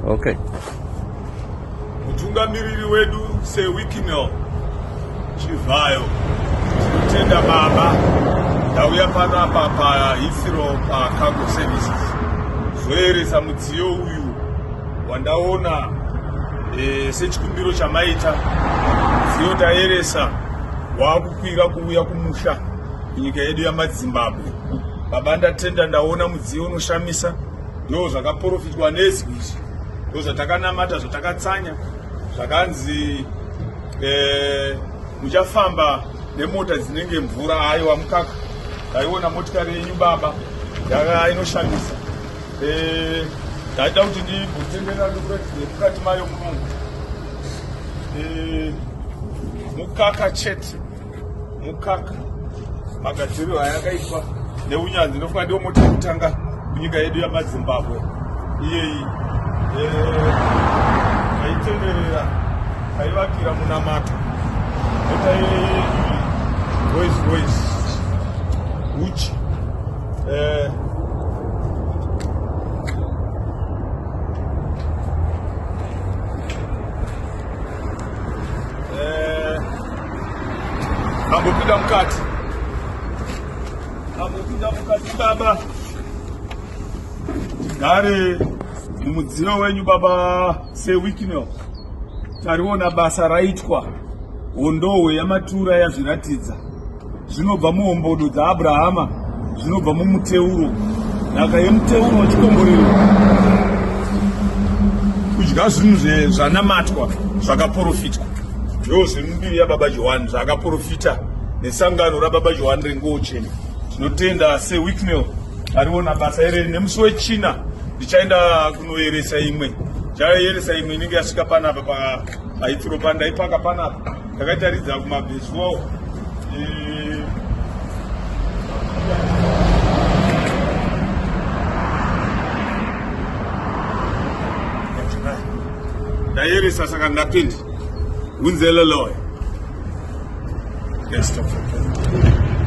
Okay. Mutungamiriri wedu seWicknell Chivhayo, tinotenda baba. Ndauya panapa paHeathrow paCargo Services zoeresa mudziyo uyu wandaona sechikumbiro chamaita. Mudziyo taeresa wakukwira kuuya kumusha kunyika yedu yamaZimbabwe. Baba ndatenda, ndaona mudziyo unoshamisa. Ndo zvakaprofitwa nezwi izvi, ndo zvatakanamata, zvatakatsanya, zvakanzi muchafamba nemota dzinenge mvura. Aiwa mukaka, ndaiona motikari yenyu baba, yaka inoshamisa. Ndaida kuti ndimbotenderera ndikuratidze mukati mayo munomu. Mukaka chete, mukaka, magadziriro ayakaitwa neunyanzvi. Ndofunga ndiwo mota yekutanga munyika yedu yamaZimbabwe iyeyi. Aitenderera aivakira munamato mota iyeyi, Rolls Royce uchi. Ambopinda mukati, ambopinda mukati baba, tigare mumudziyo wenyu baba seWicknell. Tariona basa raitwa, hondohwe yamatura yazviratidza. Zvinobva muhombodo dzaAbrahama, zvinobva mumuteuro, nhaka yemuteuro, chikomborero kudya zvinhu zvanamatwa, zvakaprofitwa. Ndo zvemubiri yababa Johani, zvaakaprofita nesangano rababa Johani renguo chena. Tinotenda seWicknell, ariona basa ireri. Nemusi wechina ndichaenda kunoyeresa imwe, ndichayeresa imwe inenge yasvika panapa paHeathrow pandaipaka panapa, ndakaitaridza kumabheswo. Ndayeresa, saka ndapinda unzeleleyo. Yes, stop.